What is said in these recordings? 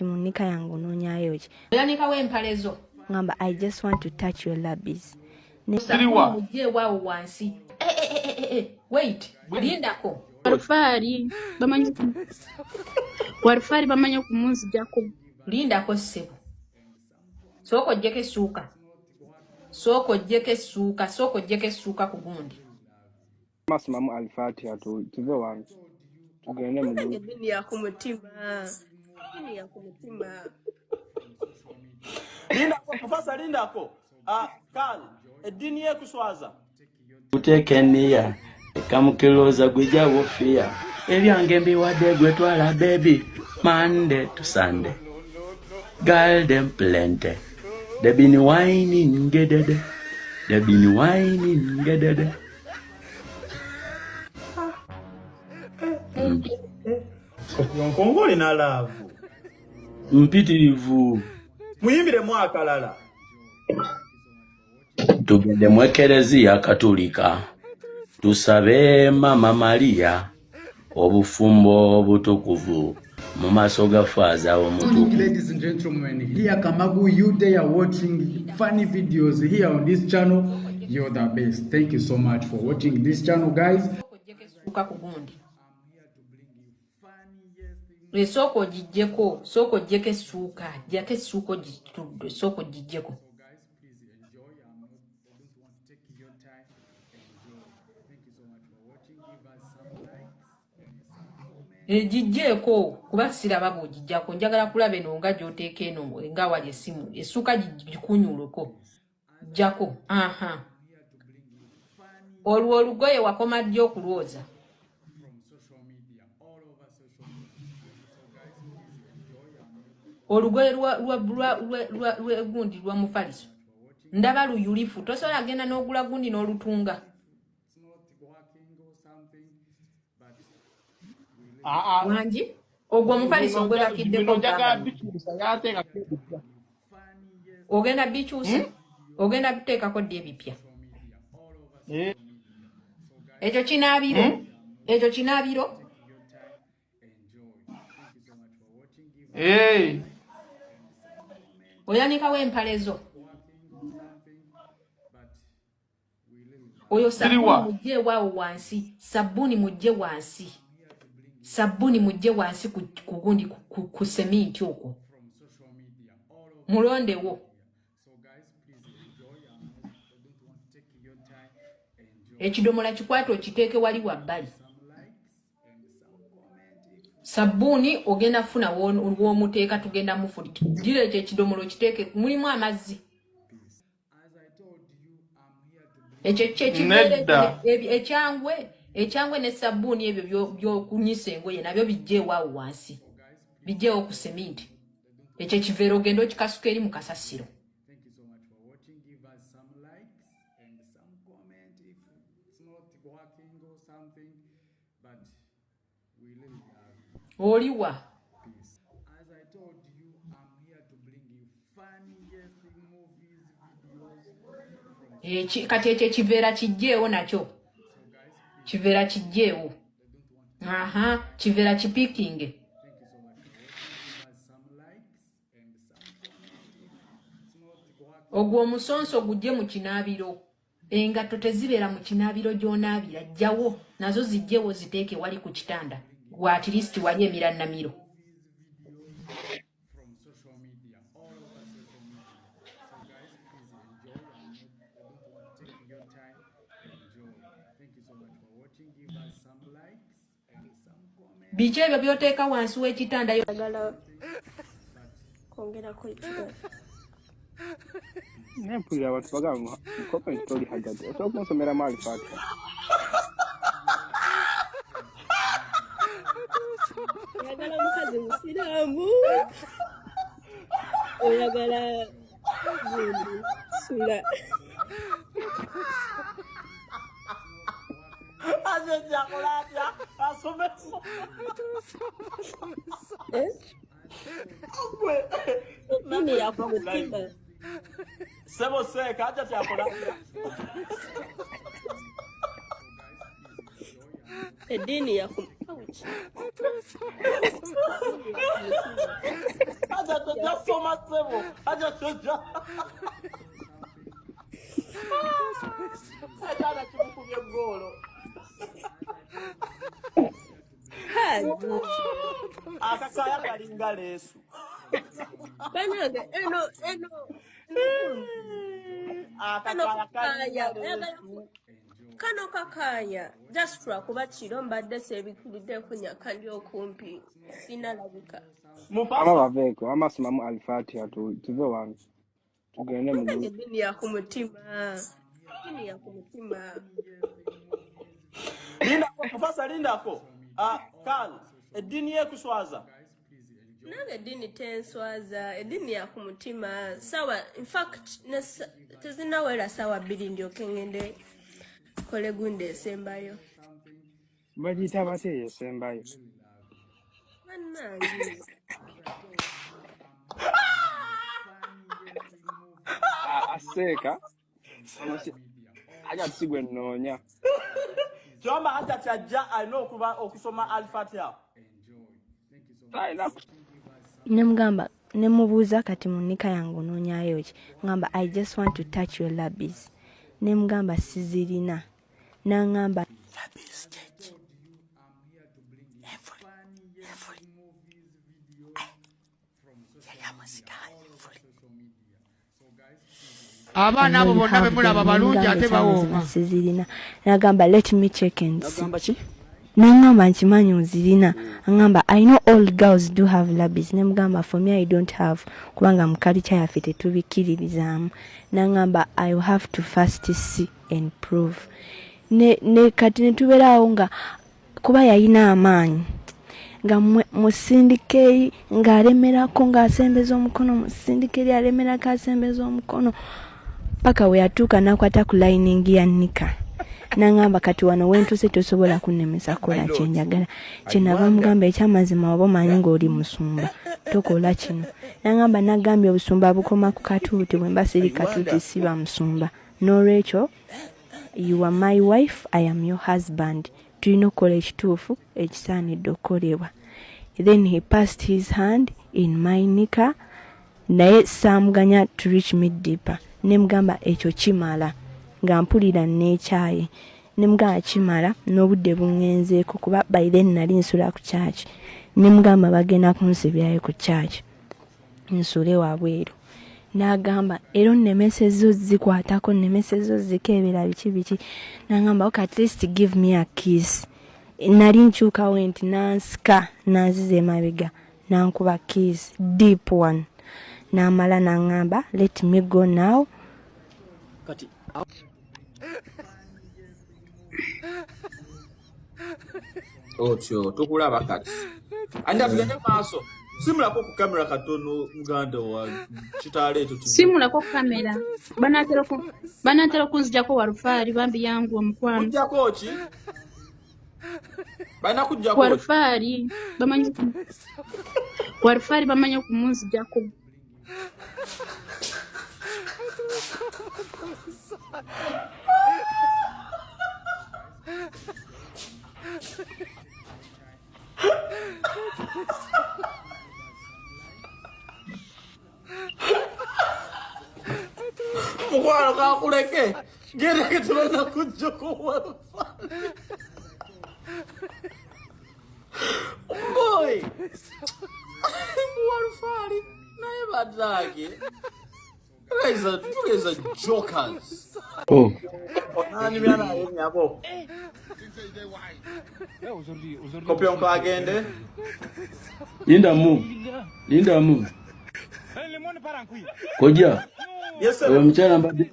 Kati mu nnika yange onoonyayo ki? Oyanikawo empale zo. Ngamba I just want to touch your labbies. Mujje waawo wansi. Wait, lindako. Warufaari bamanyi okumunzijako. Lindako ssebo. Sooka oggyeko essuuka. Sooka oggyeko essuuka. Sooka oggyeko essuuka ku gundi. Masimamu Alifatiha tuve wano. Tugende mu group. Eddiini ya ku mutima. Eddiini ya ku mutima. Lindako, Mufasa lindako. Kal, eddiini yeekuswaza. Uteeka enniya ekamukiroza gwijja wofiya ebyange mbiwadde gwe twala baby Monday to Sunday girl them plenty they been whining gedede they been whining gedede. Nkongo olina laavu. Mpitirivu. Muyimbiremu akalala. Tugende mu Ekereziya Katolika tusabe Mama Maria obufumbo obutukuvu mu maaso ga Faaza omutukuvu. Ladies and gentlemen, here Kamagu, you they are watching funny videos here on this channel. You're the best. Thank you so much for watching this channel, guys. Sooka ku gundi. Sooka ogiggyeko, sooka oggyeko essuuka, ggyako essuuka ogitudde, sooka ogiggyeko. Egiggyeko kuba siraba bw'ogiggyako, njagala kulaba eno nga gy'oteeka eno nga wali essimu, essuuka gikunyuleko. Ggyako, aha. Olwo olugoye wakoma ddi okulwoza? Olugoye lwa gundi lwa mufaliso. Ndaba luyulifu, tosobola genda n'ogula gundi n'olutunga. Wangi? Ogwo omufaliso ogwebakiddeko bbanga. Ogenda bikyusa? Ogenda biteekako ddi ebipya? Ekyo kinaabiro. Ekyo kinaabiro. Oyanikawo empale zo. Oyo sabbuuni mujje waawo wansi. Sabbuuni mujje wansi. Sabbuuni mujje wansi ku gundi ku seminti okwo. Mulondewo. Ekidomola kikwate okiteeke wali wabbali. Sabbuuni ogenda funa w'omuteeka tugenda mufuli. Gira ekyo ekidomola okiteeke mulimu amazzi. Ekyo kyekiveera ekyangwe ne sabbuuni ebyo by'okunyisa engoye nabyo bijjeewo awo wansi. Bijjeewo ku seminti. Ekyo ekiveera ogenda okikasuka eri mu kasasiro. Oliwa. Kati ekyo ekiveera kijjeewo nakyo. Kiveera kijjeewo. Aha, kiveera kipiikinge. Ogwo omusonso gujje mu kinaabiro. Engatto tezibeera mu kinaabiro gy'onaabira, jjawo nazo zijjewo ziteeke wali ku kitanda. Gwe at least wali emirannamiro. Biki ebyo by'oteeka wansi w'ekitanda? Njagala kwongerako ekirala. Naye mpulira abantu bagamba mu comment toli Hajjati. Osobola okunsomeramu Alifatiha? Oyagala mukazi musiraamu? Oyagala gundi sula. Hajjati akola atya? Asomesa. Eddiini ya ku mutima. Ssebo seeka Hajjati akola atya? Eddiini ya ku Ojja soma ssebo. Hajati ojja. Ekyana kimukubye ggoolo. Haji. Akakaya kalinga leesu. Banange eno eno kano Akakaya kakaya kalinga oyagala leesu. kano kakaya just lwakuba kiro mbadde seebikiridde nfunya kandi okumpi sinalabika. Ama Mufasa. baveeko ama somamu Alfatiha tuve wano tugende mu Banange group. eddiini ya ku mutima, eddiini ya ku mutima. Lindako Mufasa lindako. Kal, eddiini yeekuswaza. Nange eddiini tenswaza, eddiini ya ku mutima. Sawa, in fact tezinnawera ssaawa 2 ndyoke ngende kole gundi esembayo. Bagiyita batya eyo esembayo? Bannange. Aseeka ono Hajati si gwe nnoonya. Kyoma Hajati ajja alina okuba okusoma Alfatiha. Talina Nemugamba nemubuuza kati mu nnika yange onoonyayo ki? Ngamba I just want to touch your labbies. Nemugamba sizirina. N'angamba Labbies kyeki? Envuli, envuli. Yali amuzika envuli. I Abaana know abo you bonna be have them. mulaba balungi Nemugamba ate ekyamazima bawooma. sizirina. N'agamba let me check and see. Nagamba ki? Nangamba nkimanyi ozirina. Angamba I know all girls do have labbies. Nemugamba for me I don't have kubanga mu culture yaffe tetubikkiririzaamu. Nangamba I will have to first see and prove. Ne kati ne tubeeraawo nga kuba yalina amaanyi nga musindika eri ng'alemerako ng'asembeza omukono, musindika eri alemerako asembeza omukono paka we yatuuka n'akwata ku lining ya nika. Nangamba kati wano wentuuse tosobola kunnemesa kukola kye njagala. Kyenava mugamba ekyamazima oba omanyi ng'oli musumba tokola kino. Nangamba nagambye obusumba bukoma ku katuuti, bwe mba siri katuuti siba musumba. N'olwekyo you are my wife, I am your husband. Tulina okukola ekituufu ekisaanidde okukolebwa. Then he passed his hand in my nika, naye saamuganya to reach me deeper. Ne mugamba ekyo kimala, nga mpulira neekyaye. Ne mugamba kimala n'obudde buŋŋenzeeko kuba by then nali nsula ku church. Ne mugamba bagenda kunsibirayo ku church nsule wabweru. N'agamba era onnemesezza ozikwatako, nnemesezza ozikeebera biki biki. N'agamba okay, at least give me a kiss. Nali nkyukawo nti nansika nanziza emabega nankuba kiss deep one. N'amala n'aŋŋamba let me go now. Kati Otyo tukulaba kati. Anda tugende maaso. Simulako ku kamera katono muganda wa kitaala ekyo kive. Simulako kamera. Banaatera okunzigyako walufaali bambi yangu omukwano. Kujjako ki? Balina kujjako ki? Walufaali bamanyi walufaali bamanyi okumunzigyako. Mukwano kakuleke. Genda tebalina kujjako walufaali. Boy! Walufaali naye bannange. You guys are jokers. Oh. Onanyumya naye nnyabo. Kopyonko agende. Lindamu. Lindamu. Kojja. Yes, Oyo sir.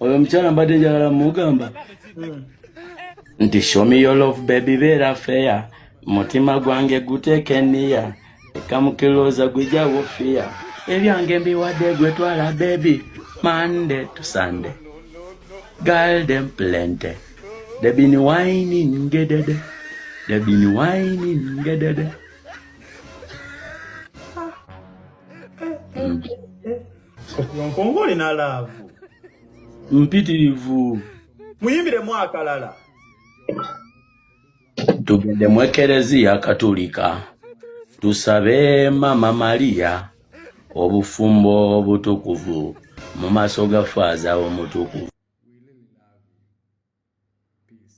omukyala mbadde njagala mugamba nti show me your love baby beera fair, mutima gwange guteeke niya, ekamukiroza gujjawo fear, ebyange mbiwadde gwe twala baby, Monday to Sunday, girl them plenty, they been whining gedede, they been whining gedede. Kopyonko ng'olina love. Mpitirivu. Muyimbiremu akalala. Tugende mu ekereziya Katolika tusabe Mama Maria. Obufumbo obutukuvu mu maaso ga faaza omutukuvu.